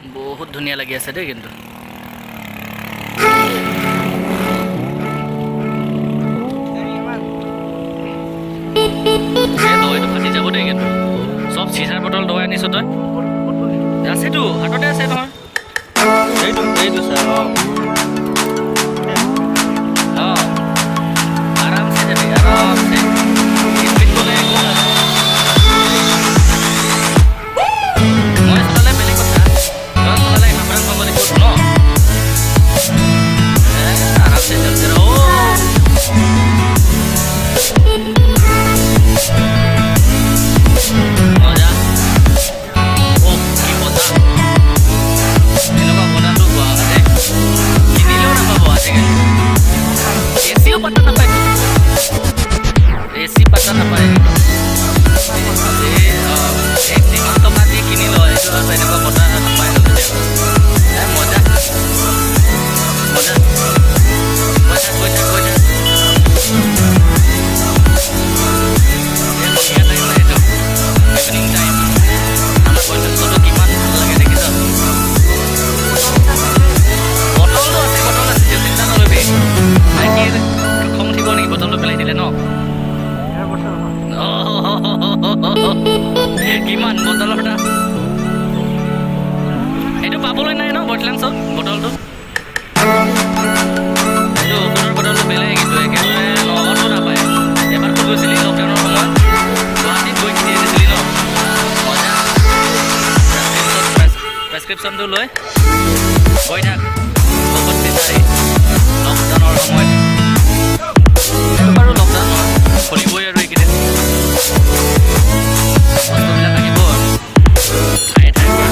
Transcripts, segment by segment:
বহুত ধুনীয়া লাগি আছে দেই কিন্তু। এই দৈটো ফাটি যাব দেই কিন্তু। চব চিচাৰ বটল দৈ আনিছ তই। আছেতো, হাততে আছে নহয়। এইটো এইটো ছাৰ। অঁ অঁ, আৰামছে যাবি, আৰামছে। স্পীড গ'লে একো নাযাব। মই চলালে বেলেগ কথা, তই চলালে সাৱধান হ'ব লাগিব ন। এ, আৰামছে চলছে ৰ। মজা। অ' কি মজা! এনেকুৱা বতাহটো গুৱাহাটী কিনিলেও নাপাব আজিকালি। এচিও পাত্তা নাপায়, এচি পাত্তা নাপায়। এই অঁ, এই যিমান টকা দি কিনি লয়, এইটো আৰু এনেকুৱা বতাহ নাপায় ন কেতিয়াবা। এ মজা, মজা। গৈ থাক, গৈ থাক, গৈ থাক। এই সন্ধিয়া টাইম না এইটো, ইভিনিং টাইম। আমাৰ বৈঠকটো কিমান ভাল লাগে দেখিছ। বটলটো আছে, বটল আছে, চিন্তা নলবি। ভাইটিৰ খং উঠিব নেকি বটলটো পেলাই দিলে ন? কিমান বটলৰ দাম, এইটো পাবলৈ নাই ন বটলেঞ্চত বটলটো। এইটো ঔষধৰ বটলটো বেলেগ, কিন্তু একেবাৰে নগাঁৱতো নাপায়। এবাৰ ক'ত গৈছিলি লকডাউনৰ সময়ত? গুৱাহাটীত গৈ কিনি আনিছিলি ন? মজা। প্ৰেছক্ৰিপশ্যনটো লৈ গৈ থাক ঔষধ বিচাৰি লকডাউনৰ সময়ত। এইটো বাৰু লকডাউন নহয়, খুলিবই আৰু এইকেইদিন। বস্তুবিলাক আহিব আৰু ঠায়ে ঠাইৰ পৰা।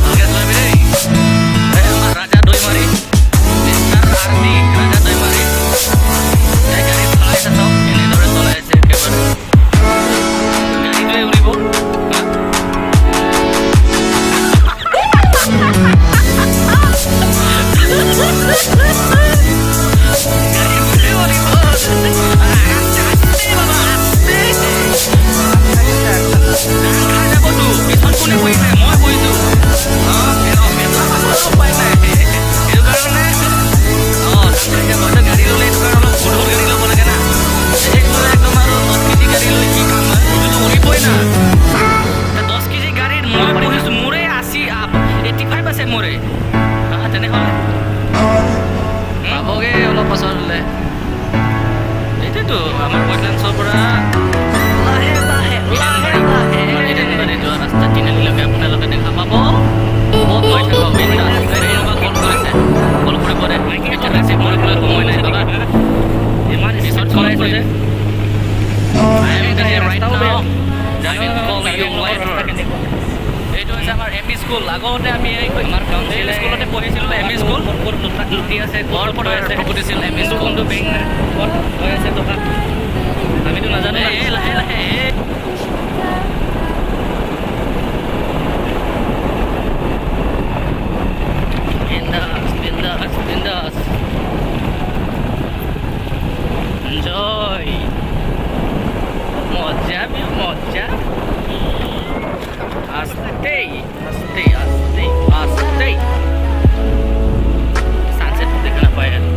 ভালকে চলাবি দেই। এই আমাৰ ৰাজা দৈমাৰী, মিষ্টাৰ আৰ ডি ৰাজা দৈমাৰী, এই গাড়ী চলাইছে। চাওক কেনেদৰে চলাই আছে, একেবাৰে গাড়ীটোৱে উৰিব হা? গাড়ীটোৱে উৰিব। আস্তে আস্তে বাবা, আস্তে। দাং খাই যাবতো। পিছত কোনে বহিছে? মই বহিছোঁ। অঁ, পেটলা মানুহৰ উপায় নাই সেইটো কাৰণে। অঁ, দাং খাই যাব। এতিয়া গাড়ী ল'লে সেইটো কাৰণে অলপ গধুৰ গাড়ী ল'ব লাগে না। সেইটো একদম আৰু 10 কেজি গাড়ী লৈ কি কাম হয়? সেইটোতো উৰিবই না। 10 কেজি গাড়ীত মই বহিছোঁ, মোৰে 85 আছে মোৰে। তেনেহ'লে পাবগৈ অলপ পাছলৈ। এইটোতো আমাৰ বৈতলেঞ্চৰ পৰা লাহে লাহে লাহে লাহে ইডেনবাৰী যোৱা ৰাস্তা তিনিআলিলৈকে আপোনালোকে দেখা পাব। গৈ থাকক বিন্দাছ। এই কোনোবা কল কৰিছে, কল কৰিব দে। এতিয়া ৰিচিভ কৰিবলৈ সময় নাই বাবা। ইমান পিছত চলাইছে যে। I am busy right now. I will call you later. এইটো হৈছে আমাৰ এম ই স্কুল। আগতে আমি এই আমাৰ কাউন্সিল স্কুলতে পঢ়িছিলোঁ। এম ই স্কুল ক'ত লুটি আছে, ক'ত হৈ আছে, প্ৰগতিশীল এম ই স্কুল। কোনটো বেংক, ক'ত হৈ আছে টকা, আমিতো নাজানো। এই লাহে লাহে, এই বিন্দাস বিন্দাস বিন্দাস, এনজয়। মজা ভিউ, মজা। আস্তে আস্তে আস্তে আস্তে। সানসেট দেখা নাপায় আৰু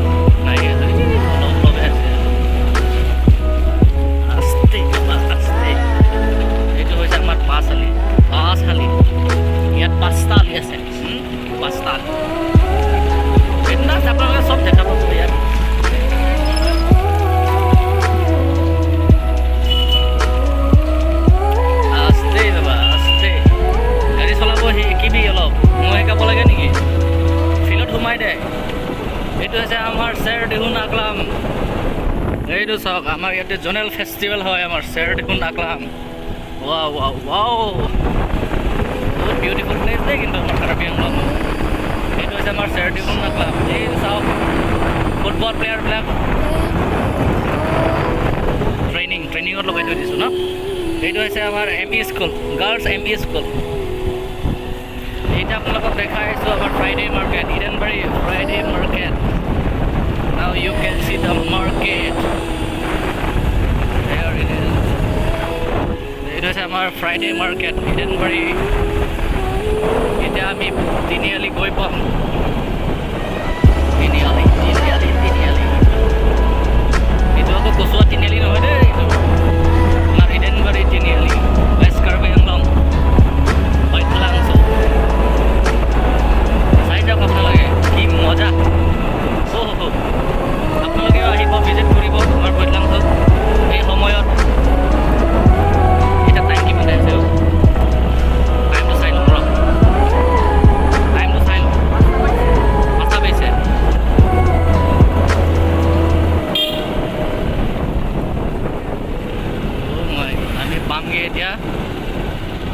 নাই, অলপ অলপ আছে। আস্তে বাবা, আস্তে। এইটো হৈছে আমাৰ পাঁচ আলি, পাঁচ আলি। ইয়াত পাঁচটা আলি আছে, পাঁচটা আলি। বিন্দাছ আপোনালোকে চব দেখা পাব ইয়াত। আস্তে বাবা, আস্তে। গাড়ী চলাব শিকিবি অলপ, মই শিকাব লাগে নেকি? ফিল্ডত সোমাই দে। এইটো হৈছে আমাৰ চেৰ দিহুন আকলাম। এইটো চাওক, আমাৰ ইয়াতে জনেল ফেষ্টিভেল হয়, আমাৰ চেৰ দিহুন আকলাম। ৱাও ৱাও ৱাও, বহুত বিউটিফুল প্লেচ দেই কিন্তু আমাৰ কাৰ্বি আংলং। এইটো হৈছে আমাৰ চেৰ দিহুন আকলাম। এইটো চাওক, ফুটবল প্লেয়াৰবিলাক ট্ৰেইনিঙত লগাই থৈ দিছোঁ ন। এইটো হৈছে আমাৰ M E school, girls M E school. এতিয়া আপোনালোকক দেখাই আছোঁ আমাৰ Friday market, Edenbari Friday market. Now you can see the market. There it is. এইটো হৈছে আমাৰ ফ্ৰাইডে মাৰ্কেট, ইডেনবাৰী। এতিয়া আমি তিনিআলি গৈ পাম। তিনিআলি, তিনিআলি, তিনিআলি। এইটো আকৌ কচুৱা তিনিআলি নহয় দেই, এইটো আপোনাৰ ইডেনবাৰী তিনিআলি, ৱেষ্ট কাৰ্বি আংলং, বৈঠলাংছ। চাই যাওক আপোনালোকে, কি মজা! অ' হ, আপোনালোকেও আহিব, ভিজিট কৰিব আমাৰ বৈঠলাংছত এই সময়ত। এতিয়া টাইম কিমান আছে? টাইমটো চাই লওঁ ৰ, টাইমটো চাই লওঁ। 5টা বাজিছে। Oh my God, আমি পামগৈ এতিয়া,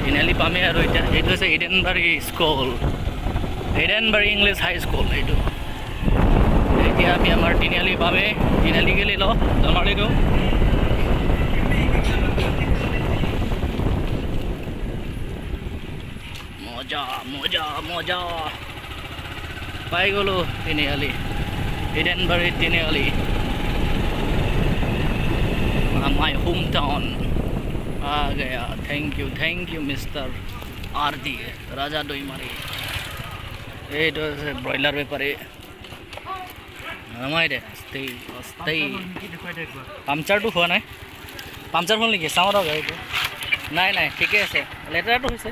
তিনিআলি পামেই। আৰু এতিয়া এইটো হৈছে ইডেনবাৰী স্কুল, ইডেনবাৰী ইংলিছ হাই স্কুল এইটো। এতিয়া আমি আমাৰ তিনিআলি পামেই। তিনিআলি গেলি ল জমালি দিওঁ। মজা, মজা, মজা! পাই গ'লোঁ তিনিআলি, ইডেনবাৰী তিনিআলি, my home town आ गया। Thank you, thank you mister R D Raja Daimari. এইটো হৈছে ব্ৰইলাৰ বেপাৰী। নমাই দে, আস্তেই আস্তেই। পামচাৰটো হোৱা নাই? পামচাৰ হ'ল নেকি চাওঁ ৰ গাড়ীটো। নাই নাই, ঠিকে আছে। লেতেৰাটো হৈছে।